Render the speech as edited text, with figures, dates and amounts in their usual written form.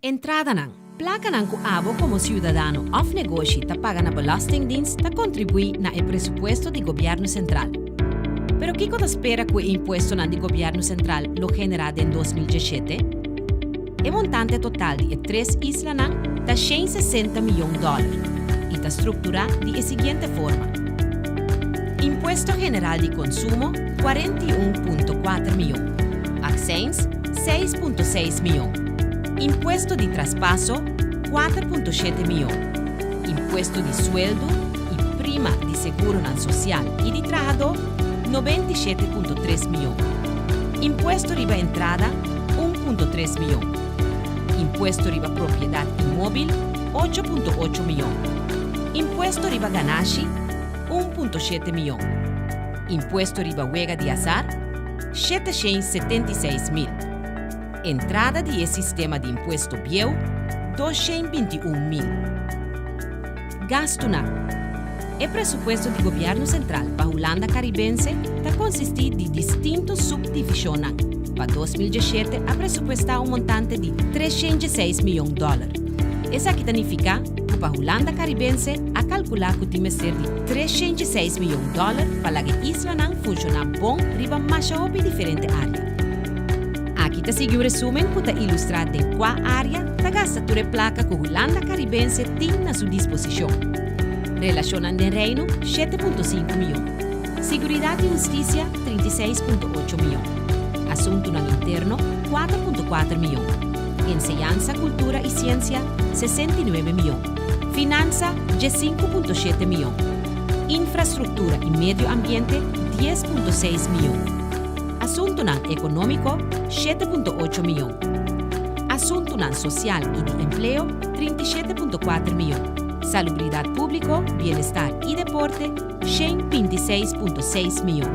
Entradanan. Plakanan ku abo komo siudadano òf negoshi ta paga na Belastingdienst ta kontribuí na e presupuesto di Gobièrnu Sentral. Pero kiko ta spera ku e impuestonan di Gobièrnu Sentral lo generá den 2017? E montante total di e tres islanan ta 160 mion dòler i ta strukturá di e siguiente forma, Impuesto general di konsumo 41.4 mion, akseins 6.6 mion, Impuesto di traspaso, 4.7 mion, Impuesto di sueldo i prima di seguronan sosial i di trahadó, 97.3 mion, Impuesto riba entrada, 1.3 mion, Impuesto riba propiedat inmóbil, 8.8 mion, Impuesto riba ganashi, 1.7 mion, Impuesto riba wega di azar, 776 mil. Entrada di e sistema di impuesto bieu, 221 mil. Gastunan. E presupuesto di Gobièrnu Sentral pa Hulanda Karibense ta konsistí di distinto supdivishonnan. Pa 2017 a presupuestá un montante di 306 mion dòler. Esaki ta nifiká ku pa Hulanda Karibense a kalkulá ku tin mester di 306 mion dòler pa laga e islanan funshoná bon riba masha hopi diferente área. Aki ta sigui un resúmen ku ta ilustrá den kua área ta gasta tur e plaka ku Hulanda Karibense tin na su disposishon. Relashonnan den Reino, 7.5 mion. Siguridat i hustisia, 36.8 mion. Asuntunan interno, 4.4 mion. Enseñansa, kultura i siensia, 69 mion. Finansa, 15.7 mion. Infrastruktura i medio ambiente, 10.6 mion. Asuntunan ekonómiko, 7.8 mion. Asuntunan sosial i di empleo, 37.4 mion. Salubridat públiko, bienestar i deporte, 126.6 mion.